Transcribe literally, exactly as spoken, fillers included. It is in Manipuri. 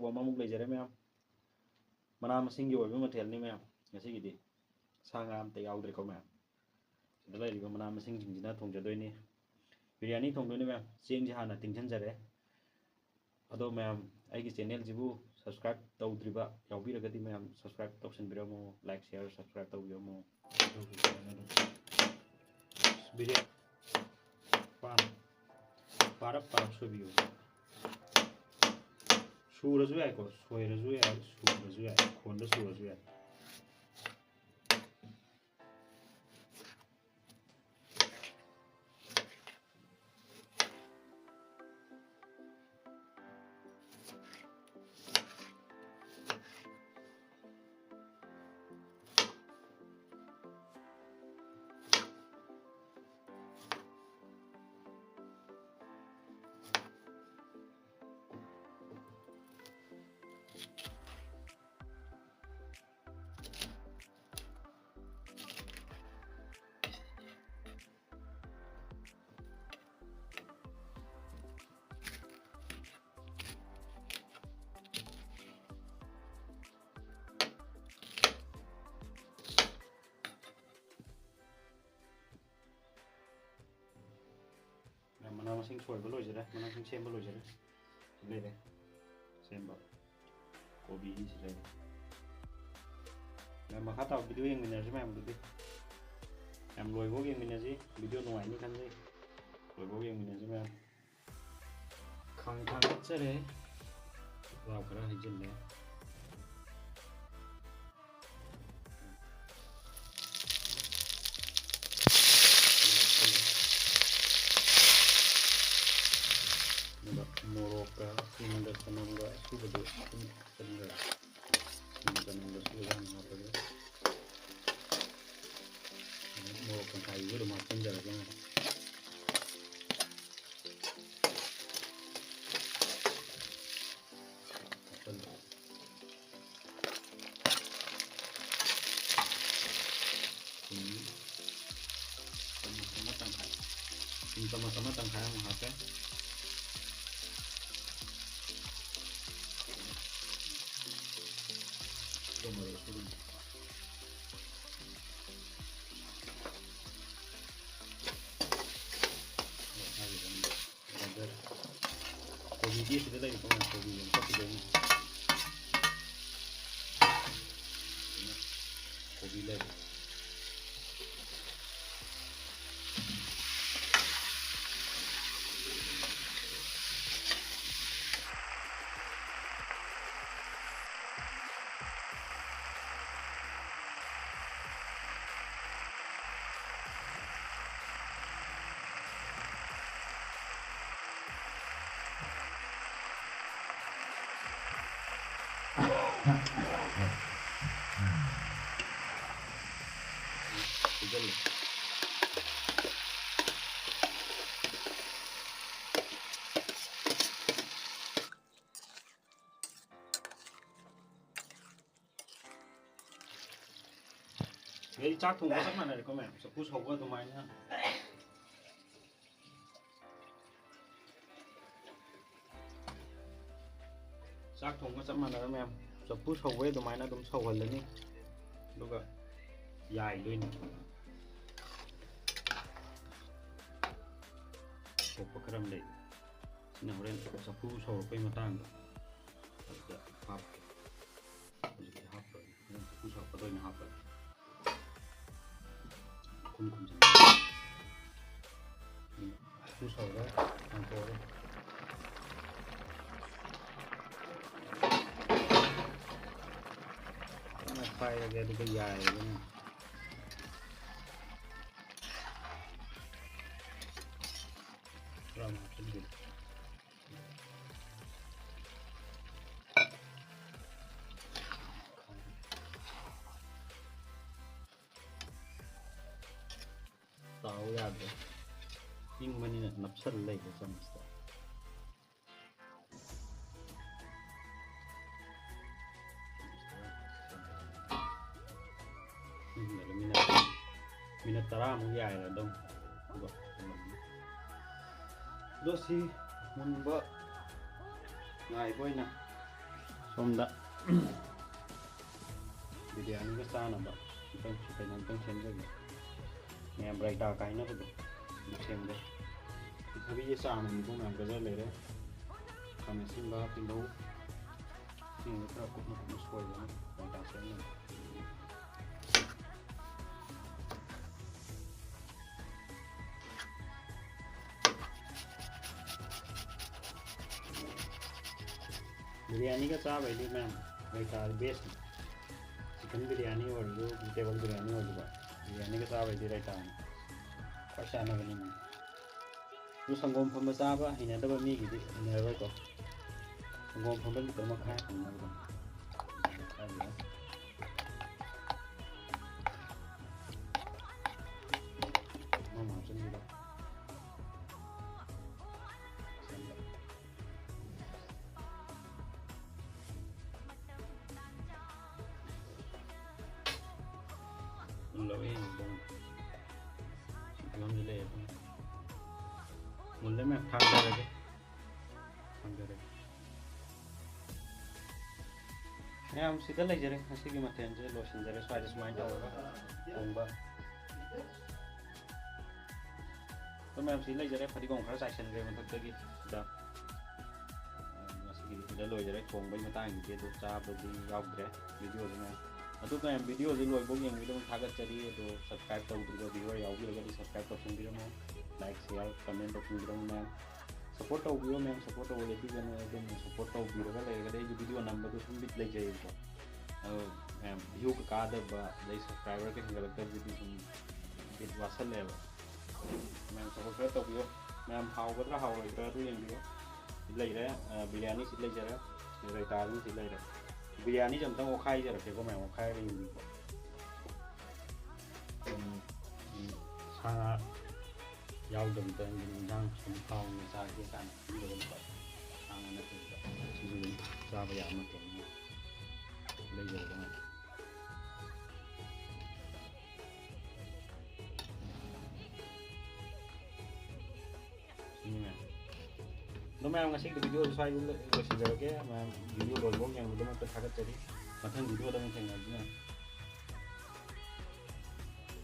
ꯄꯣꯝ ꯑꯃꯨꯛ ꯂꯩꯖꯔꯦ ꯃꯌꯥꯝ꯫ ꯃꯅꯥ ꯃꯁꯤꯡꯒꯤ ꯑꯣꯏꯕ ꯃꯊꯦꯜꯅꯤ ꯃꯌꯥꯝ꯫ ꯉꯁꯤꯒꯤꯗꯤ ꯁꯥ ꯉꯥ ꯑꯝꯇ ꯌꯥꯎꯗ꯭ꯔꯦꯀꯣ ꯃꯌꯥꯝ꯫ ꯁꯤꯗ ꯂꯩꯔꯤꯕ ꯃꯅꯥ ꯃꯁꯤꯡꯁꯤꯡꯁꯤꯅ ꯊꯣꯡꯖꯗꯣꯏꯅꯤ꯫ ꯕꯤꯔꯌꯥꯅꯤ ꯊꯣꯡꯗꯣꯏꯅꯤ ꯃꯌꯥꯝ꯫ ꯆꯦꯡꯁꯦ ꯍꯥꯟꯅ ꯇꯤꯡꯁꯤꯟꯖꯔꯦ꯫ ꯑꯗꯣ ꯃꯌꯥꯝ, ꯑꯩꯒꯤ ꯆꯦꯅꯦꯜꯁꯤꯕꯨ subscribe ꯇꯧꯗ꯭ꯔꯤꯕ ꯌꯥꯎꯕꯤꯔꯒꯗꯤ ꯃꯌꯥꯝ subscribe ꯇꯧꯁꯟꯕꯤꯔꯝꯃꯣ, like, share, subscribe ꯇꯧꯕꯤꯔꯝꯃꯣ꯫ ꯕꯤꯔꯌꯥꯅꯤ ꯄꯥꯔꯞ ꯄꯥꯔꯞ ꯁꯣꯏꯕꯤꯌꯨ꯫ ꯁꯨꯔꯁꯨ ꯌꯥꯏꯀꯣ, ꯁꯣꯏꯔꯁꯨ ꯌꯥꯏ, ꯁꯨꯔꯁꯨ ꯌꯥꯏ, ꯈꯣꯟꯗ ꯁꯨꯔꯁꯨ ꯌꯥꯏ꯫ ꯃꯅꯥ ꯃꯁꯤꯡ ꯁꯣꯏꯕ ꯂꯣꯏꯖꯔꯦ, ꯃꯅꯥ ꯃꯁꯤꯡ ꯁꯦꯝꯕ ꯂꯣꯏꯖꯔꯦ꯫ ꯁꯤ ꯂꯩꯔꯦ ꯁꯦꯝꯕ ꯀꯣꯕꯤꯁꯤ ꯂꯩꯔꯦ꯫ ꯃꯌꯥꯝ, ꯃꯈꯥ ꯇꯥꯕ video ꯌꯦꯡꯃꯤꯟꯅꯔꯁꯤ ꯃꯌꯥꯝ꯫ ꯑꯗꯨꯗꯤ ꯃꯌꯥꯝ, ꯂꯣꯏꯐꯥꯎ ꯌꯦꯡꯃꯤꯟꯅꯁꯤ꯫ Video ꯅꯨꯡꯉꯥꯏꯅꯤ ꯈꯟꯖꯩ꯫ ꯂꯣꯏꯐꯥꯎ ꯌꯦꯡꯃꯤꯟꯅꯁꯤ ꯃꯌꯥꯝ꯫ ꯈꯥꯡ ꯊꯥꯡꯒꯠꯆꯔꯦ꯫ ꯊꯥꯎ ꯈꯔ ꯍꯩꯖꯤꯜꯂꯦ꯫ ꯑꯗꯨꯒ ꯃꯣꯔꯣꯛꯀ ꯊꯨꯝꯒ ꯆꯅꯝꯒ ꯑꯁꯨꯕꯗꯨ ꯑꯗꯨꯝ ꯍꯥꯞꯆꯤꯟꯈ꯭ꯔꯦ꯫ ꯊꯨꯝ ꯆꯅꯝꯒ ꯑꯁꯨꯕꯗꯨ ꯍꯥꯟꯅ ꯍꯥꯞꯄꯒꯦ꯫ ꯃꯣꯔꯣꯛ ꯇꯪꯈꯥꯏꯗꯨꯁꯨ ꯑꯗꯨꯝ ꯍꯥꯞꯆꯤꯟꯖꯔꯒꯦ꯫ ꯍꯥꯞꯆꯤꯜꯂꯦ꯫ ꯊꯨꯝ ꯆꯥꯃꯁ ꯑꯃ ꯇꯪꯈꯥꯏ꯫ ꯊꯨꯝ ꯆꯥꯃꯁ ꯑꯃ ꯇꯪꯈꯥꯏ ꯑꯃꯨꯛ ꯍꯥꯞꯄꯦ꯫ ꯀꯣꯕꯤꯗꯤ ꯁꯤꯗ ꯂꯩꯔꯦ, ꯇꯣꯉꯥꯟꯅ ꯀꯣꯕꯤ ꯑꯃ ꯀꯛꯈꯤꯗꯣꯏꯅꯤ꯫ ꯀꯣꯕꯤ ꯂꯩꯔꯦ꯫ ꯑꯗꯩ ꯆꯥꯛ ꯊꯣꯡꯕ ꯆꯞ ꯃꯥꯟꯅꯔꯦꯀꯣ ꯃꯌꯥꯝ, ꯆꯐꯨ ꯁꯧꯕ ꯑꯗꯨꯃꯥꯏꯅ꯫ ꯆꯥꯛ ꯊꯣꯡꯕ ꯆꯞ ꯃꯥꯟꯅꯔꯦ ꯃꯌꯥꯝ, ꯆꯐꯨ ꯁꯧꯕꯩ ꯑꯗꯨꯃꯥꯏꯅ ꯑꯗꯨꯝ ꯁꯧꯍꯜꯂꯅꯤ, ꯑꯗꯨꯒ ꯌꯥꯏꯗꯣꯏꯅꯤ꯫ ꯑꯇꯣꯞꯄ ꯈꯔ ꯑꯃ ꯂꯩ, ꯁꯤꯅ ꯍꯣꯔꯦꯟ ꯆꯐꯨ ꯁꯧꯔꯛꯄꯩ ꯃꯇꯥꯡꯗ ꯑꯗꯨꯗ ꯍꯥꯞꯀꯦ꯫ ꯍꯧꯖꯤꯛꯇꯤ ꯍꯥꯞꯄꯔꯣꯏ꯫ ꯍꯣꯔꯦꯟ ꯆꯐꯨ ꯁꯧꯔꯛꯄꯗ ꯑꯣꯏꯅ ꯍꯥꯞꯄꯒꯦ꯫ ꯈꯨꯝ ꯈꯨꯝꯖꯤꯜꯂꯒ꯫ ꯆꯐꯨ ꯁꯧꯔꯦ, ꯍꯥꯡꯇꯣꯛꯑꯒꯦ꯫ ꯐꯖꯅ ꯈꯥꯏꯔꯒꯦ, ꯑꯗꯨꯒ ꯌꯥꯏꯔꯒꯅꯦ꯫ ꯈꯔ ꯑꯃꯨꯛ ꯍꯥꯞꯆꯤꯟꯕꯤꯔꯦ꯫ ꯇꯥꯎ ꯌꯥꯗ꯭ꯔꯦ꯫ ꯏꯪꯕꯅꯤꯅ ꯅꯞꯁꯜ ꯂꯩꯔꯦ ꯆꯥꯃꯁꯇ꯫ ꯎꯝ, ꯑꯗꯨ ꯃꯤꯅꯠ, ꯃꯤꯅꯠ ꯇꯔꯥꯃꯨꯛ ꯌꯥꯏꯔꯦ ꯑꯗꯨꯝ꯫ ꯑꯗꯨꯒ ꯑꯗꯣ ꯁꯤ ꯃꯨꯟꯕ ꯉꯥꯏꯕ ꯑꯣꯏꯅ ꯁꯣꯝꯗ ꯕꯤꯔꯌꯥꯅꯤꯒ ꯆꯥꯅꯕ ꯑꯝꯇꯪ ꯀꯩꯅꯣ ꯑꯝꯇꯪ ꯁꯦꯝꯖꯒꯦ꯫ ꯃꯌꯥꯝ ꯔꯥꯏꯇꯥ ꯀꯥꯏꯅꯕꯗꯣ ꯑꯗꯨ ꯁꯦꯝꯒꯦ꯫ ꯊꯕꯤꯁꯦ ꯆꯥꯝꯃꯅꯤꯀꯣ ꯃꯌꯥꯝ꯫ ꯒꯖꯔ ꯂꯩꯔꯦ, ꯈꯥꯃꯦꯟ ꯑꯁꯤꯟꯕ, ꯇꯤꯜꯍꯧ, ꯁꯤꯡꯗꯣ ꯈꯔ ꯀꯨꯞꯅ ꯀꯨꯞꯅ ꯁꯣꯏꯔꯒ ꯔꯥꯏꯇꯥ ꯁꯦꯝꯅꯕ꯫ ꯕꯤꯔꯌꯥꯅꯤꯒ ꯆꯥꯕꯩꯗꯤ ꯃꯌꯥꯝ ꯔꯥꯏꯇꯥ ꯕꯦꯁꯅꯤ꯫ ꯆꯤꯛꯀꯟ ꯕꯤꯔꯌꯥꯅꯤ ꯑꯣꯏꯔꯁꯨ, ꯚꯤꯖꯤꯇꯦꯕꯜ ꯕꯤꯔꯌꯥꯅꯤ ꯑꯣꯏꯔꯁꯨꯀꯣ, ꯕꯤꯔꯌꯥꯅꯤꯒ ꯆꯥꯕꯩꯗꯤ ꯔꯥꯏꯇꯥꯅꯤ ꯈ꯭ꯋꯥꯏ ꯆꯥꯟꯅꯕꯅꯤ꯫ ꯑꯗꯨ ꯁꯪꯒꯣꯝ ꯐꯝꯕ ꯆꯥꯕ ꯍꯩꯅꯗꯕ ꯃꯤꯒꯤꯗꯤ ꯍꯩꯅꯔꯣꯏꯀꯣ꯫ ꯁꯪꯒꯣꯝ ꯐꯝꯕ ꯂꯤꯇꯔ ꯃꯈꯥꯏ ꯐꯪꯅꯕꯗꯣ꯫ ꯃꯃꯥ ꯍꯥꯞꯆꯤꯟꯕꯤꯔꯣ꯫ ꯃꯨꯜꯂꯕ ꯌꯦꯡꯉꯣ ꯄꯨꯡ꯫ ꯁꯤ ꯐꯤꯕꯝꯁꯤ ꯂꯩꯌꯦ ꯄꯨꯡ꯫ ꯃꯨꯜꯂꯦ ꯃꯌꯥꯝ, ꯊꯥꯡꯗꯔꯒꯦ꯫ ꯊꯥꯡꯗꯔꯒꯦ꯫ ꯃꯌꯥꯝ ꯁꯤꯗ ꯂꯩꯖꯔꯦ, ꯉꯁꯤꯒꯤ ꯃꯊꯦꯜꯁꯦ ꯂꯣꯏꯁꯤꯟꯖꯔꯦ꯫ ꯁ꯭ꯋꯥꯏꯗ ꯁꯨꯃꯥꯏꯅ ꯇꯧꯔꯒ ꯊꯣꯡꯕ꯫ ꯑꯗꯣ ꯃꯌꯥꯝ ꯁꯤ ꯂꯩꯖꯔꯦ, ꯐꯗꯤꯒꯣꯝ ꯈꯔ ꯆꯥꯏꯁꯤꯟꯈ꯭ꯔꯦ ꯃꯊꯛꯇꯒꯤ꯫ ꯁꯤꯗ ꯉꯁꯤꯒꯤꯗꯤ ꯁꯤꯗ ꯂꯣꯏꯖꯔꯦ꯫ ꯊꯣꯡꯕꯒꯤ ꯃꯇꯥꯡꯒꯤꯗꯤ ꯑꯗꯨ ꯆꯥꯕꯗꯤ ꯌꯥꯎꯗ꯭ꯔꯦ ꯚꯤꯗꯤꯑꯣꯁꯤꯅ꯫ ꯑꯗꯨ ꯃꯌꯥꯝ ꯚꯤꯗꯤꯑꯣꯁꯤ ꯂꯣꯏꯐꯥꯎ ꯌꯦꯡꯕꯤꯗꯕ ꯊꯥꯒꯠꯆꯔꯤ꯫ ꯑꯗꯣ ꯁꯕꯁꯀ꯭ꯔꯥꯏꯕ ꯇꯧꯗ꯭ꯔꯤꯕ ꯚꯤꯌꯨꯋꯔ ꯌꯥꯎꯕꯤꯔꯒꯗꯤ ꯁꯕꯁꯀ꯭ꯔꯥꯏꯕ ꯇꯧꯁꯤꯟꯕꯤꯔꯝꯃꯣ꯫ ꯂꯥꯏꯛ, ꯁꯤꯌꯥꯔ, ꯀꯃꯦꯟ ꯇꯧꯁꯤꯟꯕꯤꯔꯝꯃꯣ ꯃꯌꯥꯝ꯫ ꯁꯄꯣꯔꯠ ꯇꯧꯕꯤꯌꯣ ꯃꯌꯥꯝ, ꯁꯄꯣꯔꯠ ꯇꯧꯕ ꯂꯦꯞꯄꯤꯒꯅꯨ꯫ ꯑꯗꯨꯝ ꯁꯄꯣꯔꯠ ꯇꯧꯕꯤꯔꯒ ꯂꯩꯔꯒꯗꯤ ꯑꯩꯁꯨ ꯚꯤꯗꯤꯑꯣ ꯅꯝꯕꯗꯣ ꯁꯨꯝ ꯕꯤꯠ ꯂꯩꯖꯩꯌꯦꯕꯀꯣ꯫ ꯑꯗꯣ ꯃꯌꯥꯝ ꯚ꯭ꯌꯨ ꯀꯀꯥꯗꯕ ꯑꯗꯩ ꯁꯕꯁꯀ꯭ꯔꯥꯏꯕꯔꯒ ꯍꯦꯟꯒꯠꯂꯛꯇꯕꯗꯨꯗꯤ ꯁꯨꯝ ꯕꯤꯠ ꯋꯥꯠꯁꯜꯂꯦꯕ꯫ ꯃꯌꯥꯝ ꯁꯄꯣꯔꯠ ꯈꯔ ꯇꯧꯕꯤꯌꯣ꯫ ꯃꯌꯥꯝ ꯍꯥꯎꯒꯗ꯭ꯔꯥ ꯍꯥꯎꯔꯣꯏꯗ꯭ꯔꯥ ꯑꯗꯨ ꯌꯦꯡꯕꯤꯌꯣ꯫ ꯁꯤ ꯂꯩꯔꯦ, ꯑ, ꯕꯤꯔꯌꯥꯅꯤ ꯁꯤ ꯂꯩꯖꯔꯦ꯫ ꯔꯥꯏꯇꯥ ꯑꯗꯨꯝ ꯁꯤ ꯂꯩꯔꯦ꯫ ꯕꯤꯔꯌꯥꯅꯤꯁꯦ ꯑꯝꯇꯪ ꯑꯣꯠꯈꯥꯏꯖꯔꯛꯀꯦꯀꯣ ꯃꯌꯥꯝ, ꯑꯣꯠꯈꯥꯏꯔꯒ ꯌꯦꯡꯕꯤꯌꯨꯀꯣ꯫ ꯎꯝ, ꯎꯝ, ꯁꯥ ꯉꯥ ꯌꯥꯎꯗꯕꯤꯗ ꯏꯟꯖꯥꯡ ꯁꯨꯝ ꯍꯥꯎꯅ ꯆꯥꯒꯦ ꯀꯥꯏꯅ ꯈꯟꯕꯗ ꯂꯨꯄꯥ ꯁꯥ ꯉꯥ ꯅꯠꯇꯕꯤꯗ ꯁꯤꯁꯨ ꯑꯗꯨꯝ ꯆꯥꯕ ꯌꯥꯕ ꯃꯊꯦꯜꯅꯤ꯫ ꯂꯩꯖꯔꯒ ꯃꯌꯥꯝ꯫ ꯁꯤꯅꯤ ꯃꯌꯥꯝ꯫ ꯑꯗꯣ ꯃꯌꯥꯝ, ꯉꯁꯤꯒꯤ ꯚꯤꯗꯤꯑꯣꯁꯤ ꯁ꯭ꯋꯥꯏꯗ ꯂꯣꯏꯁꯤꯟꯖꯔꯒꯦ꯫ ꯃꯌꯥꯝ ꯚꯤꯗꯤꯑꯣ ꯂꯣꯏꯐꯥꯎ ꯌꯦꯡꯕꯒꯤꯗꯃꯛꯇ ꯊꯥꯒꯠꯆꯔꯤ꯫ ꯃꯊꯪ ꯚꯤꯗꯤꯑꯣꯗ ꯑꯃꯨꯛ ꯊꯦꯡꯅꯔꯁꯤ ꯃꯌꯥꯝ꯫